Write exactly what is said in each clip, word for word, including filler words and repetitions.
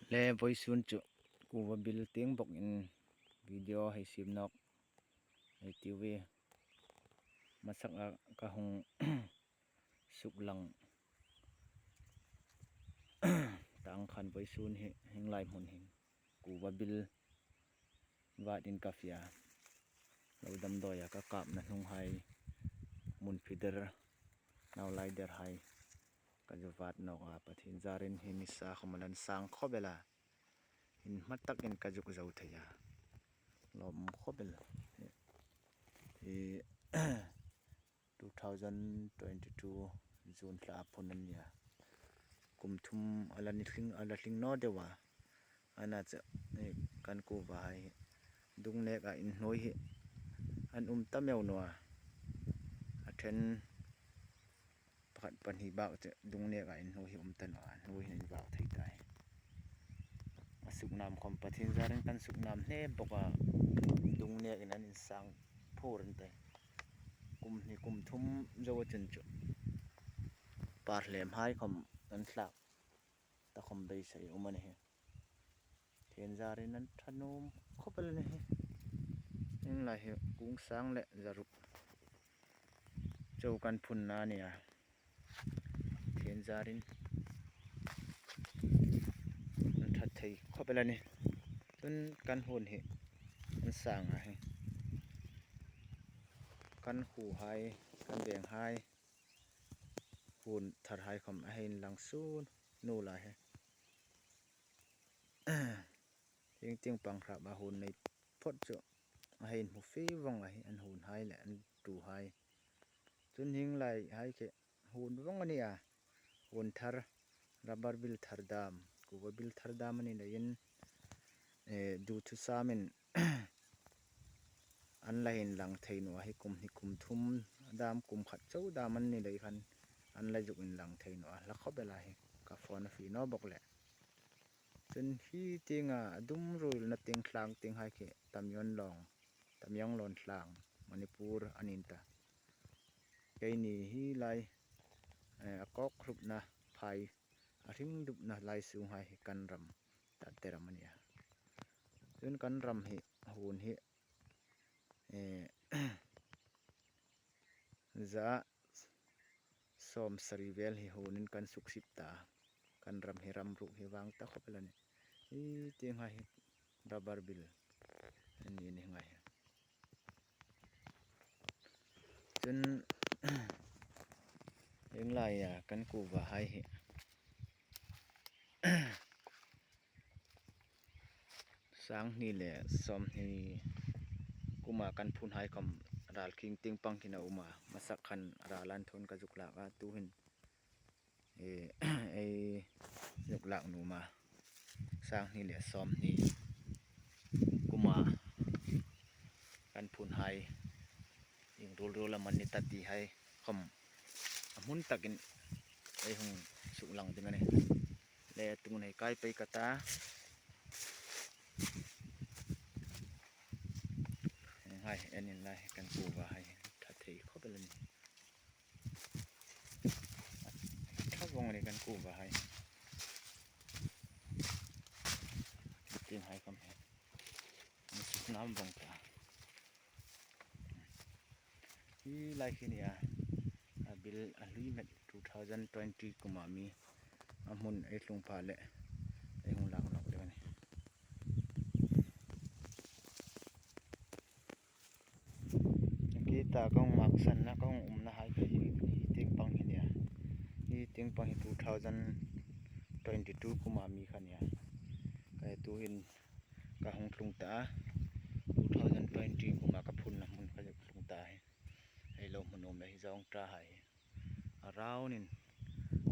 Le vawisun chu kuva bil tieng bawkin video hei siem nawk ei tiu a. Masaka ka hung suklang tang khan vawisun hi hieng lai hmun hin kuva bil vatin ka fe a. Lo damdawi a ka kapna hnung hai, hmun phi der, nau lai der hai ka zu vat nawk a, Pathien zarin hi nisa khawm a la insang khawp el a. Inhma takin ka zuk zo thei a. Lawmum khawp el. Hi two thousand twenty-two June thla a phun a nih a. Kum thum a la ni tling, a la tling naw deu a. Ana chu, eh, kan kuva hai hi dung neka inhnuoi hi an um ta meu naw a. A ṭhen pakhat pahni bak chu dung neka inhnuoi hi um ta naw a, hnuoi hin invak thei ta hi. A suknam khawm Pathien zarin kan suknam hne bawk a, dung nekin an insang phur an ta hi. Kum hni kum thum zo a chun chu par hlem hai khawm an thlak ta khawm beisei um a ni hi. Pathien zarin an ṭha nuom khawp el a ni hi. Hieng lai hi kung sang le zaruk chau kan phunna a nih a. Pathien zarin an ṭha thei khawp el a nih. Chun kan huon hi an sang a hi. Kan khuo hai, kan veng hai, huon thar hai khawm a hei inlang sun nuol a hi. Hieng tieng pang hrap a huon nei phawt chu a hei inhmu fie vawng a hi, an huon hai le an tu hai. Chun hieng lai hai khi huon vawng a nih a. Huon thar, rubber bil thar dam, kuva bil thar dam a ni leiin, eh, duthusam in an la inlang thei naw a hi, kum hni kum thum dam, kum khat chau dam an ni lei khan an la zuk inlang thei naw a, hla khawp el a hi, ka phone a fie naw bawk leh. Chun hi tienga a dum ruolna tieng tlang tieng hai khi Tamion lawng, Tamion lawn tlang, Manipur a ni ta. Keini hi lai, eh, a kawk hrupna phai, a hring dupna lai sung hai hi kan ram, Tate ram a nih a. Chun kan ram hi, huon hi, eh, za sawmsari vel hi huonin kan suksip ta. Kan ram hi ram ruok hi vang ta khawp el a nih. Hi tieng hai hi rubber bil a ni, ni ngai. Chun hieng laia kan kuva hai hi sang hni le sawmhni kuma kan phun hai khawm ral khing tieng pang hin a um a, masak khan ral an thun ka zuk lak a, tuhin, eh, ei zuk lak nuom a, sang hni le sawmhni kuma kan phun hai ieng ruol ruol am an ni ta ti hai khawm a hmun takin ei hung suklang ding a nih. Le tungnei kai pei ka ta. Hai, en inla, kan kuva hai ṭha thei khawp el a nih. Ṭha vawng a nih kan kuva hai. Tin hai khawm hi an suknam vawng ta. Hi lai khi a nih a, a bil a hlui met, two thousand twenty kuma mi, a hmun ei tlung pha leh ei hung lak nawk ding a nih. Kei ta ka hung maksanna, ka hung umna hai khi hi, hi tieng pang hi a nih a. Hi tieng pang hi two thousand twenty-two kuma mi kha a nih a. Kei tuhin ka hung tlung ta a, two thousand twenty kuma ka phunna hmun ka tlung ta hi. Ei lo hmu nuom leh hi zawngṭa hai hi a raunin,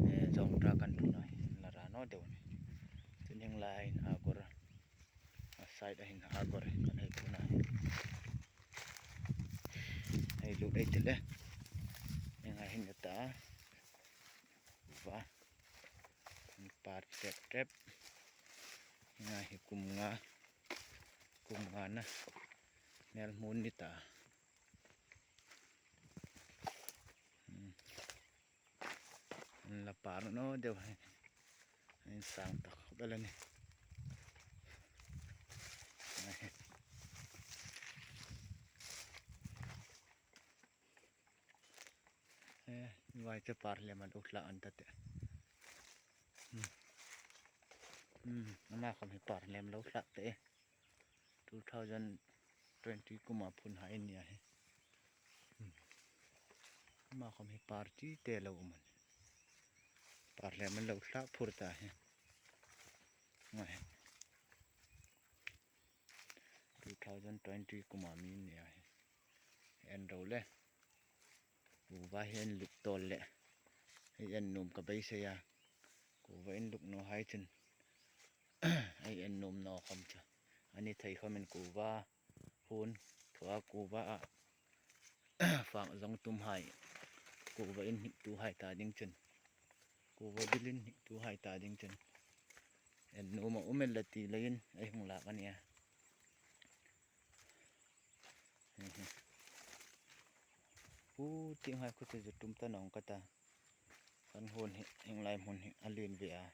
eh, zawngṭa kan phun a hi la ra naw deu a nih. Chun hieng lai hin agor, a side a hin agor kan hei phun a hi. Hei lut ei ti le, hieng hai hin ka ta a. Va, an par tep tep. Hieng hai hi kum nga, kum ngana hmel hmun ni ta. Hmm. An la par naw deu hai. An sang ta khawp el a nih. Vai chu par hlem a lo thlak an ta tih. Hmm. Hmm, ama khom hi par hlem lo thlak tih. Two thousand twenty kuma phun hai a ni a hi. Hmm. Ama khom hi par chi te lo um an. Par hlem a lo thlak phur ta hi. Ngai. Two thousand twenty kuma mi ni a hi. En ro le. Kuva hi en luk tawl le. Hei en nuom ka beisei a. Kuva in luk naw hai chun. Hei en nuom naw khom chu. A ni thei khomin kuva hun thua kuva a. Fak zong tum hai. Kuva in hnik tu hai ta ding chun. Kuva bil in hnik tu hai ta ding chun. En nuom a um el la ti leiin ei hung lak a nia. Pu ting hai khu chu tum ta nong ka ta. Kan hun hi, heng lai hmun hi a lien ve a.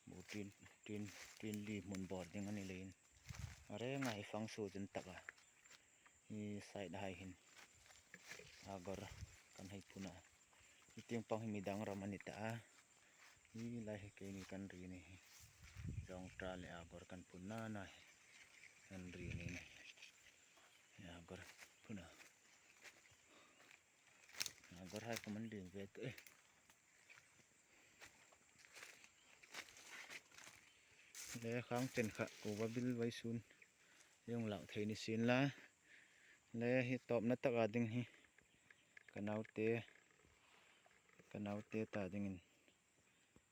Bu tin, tin, tin li hmun bor ding a ni leiin. A renga hi fang su chun tak a. Hi side hai hin. Agor kan hei phun a. Hi tieng pang hi midang ram a ni ta a. Hi lai hi keini kan ri ni hi. Zong ta le agor kan phun na na hi. Kan ri ni ni. Hi agor phun a. Agor hai khom an lien ve tah e. Le khang chen kha kuva bil vawisun. Hung lak thei ni sien la. Le hi tawpna taka ding hi. Ka naute, ka naute ta dingin.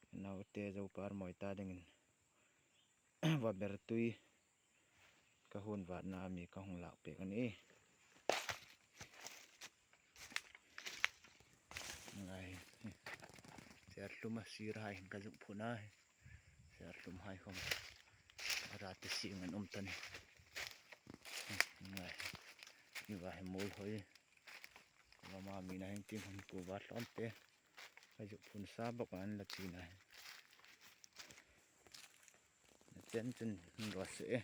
Ka naute Zopar mawi ta dingin. Va ber tui. Ka hun vatna mi ka hung lak pek a nih. Ngai. Serthlum a sir hai hin ka zuk phun a. Serthlum hai khom. A ra te sing an um ta ni. Ngai. Hi va hi mul hoi. Lama mi na hin ting hon kuva tlawm te. Ka zuk phun sa bawk an la chi na. Na chen chun ro se e.